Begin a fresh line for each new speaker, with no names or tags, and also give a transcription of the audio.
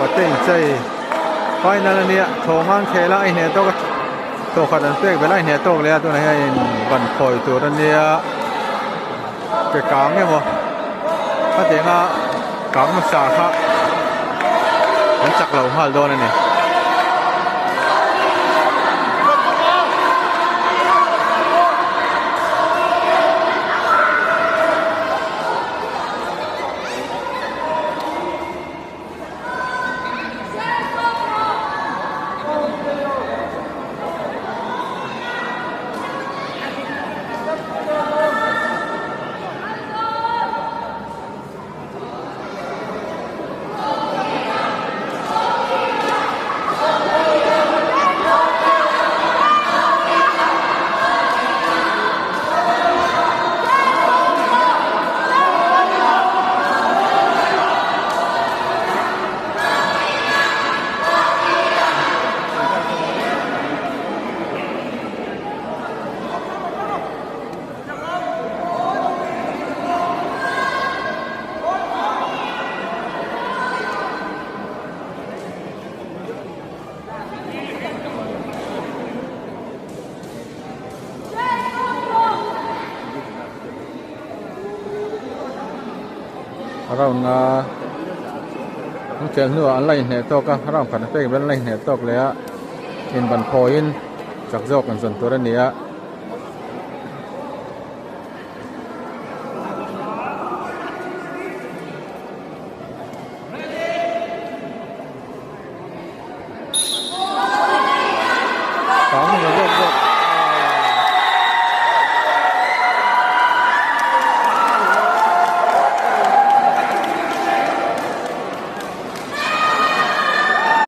Mipa te inchei final a nia thawng an khel a a inhneh tawk a thawkhat an pek belh a a inhneh tawk leh a tunah hian in ban khawi tur a nia ke kang emaw hetiang a kang hmasa kha an chak lo nghal dawn a ni. Round a an khel hnuah an la inhneh tawk a round khat a pek vel an la inhneh tawk leh a inban phawiin chak zawk an zawn tur a ni a.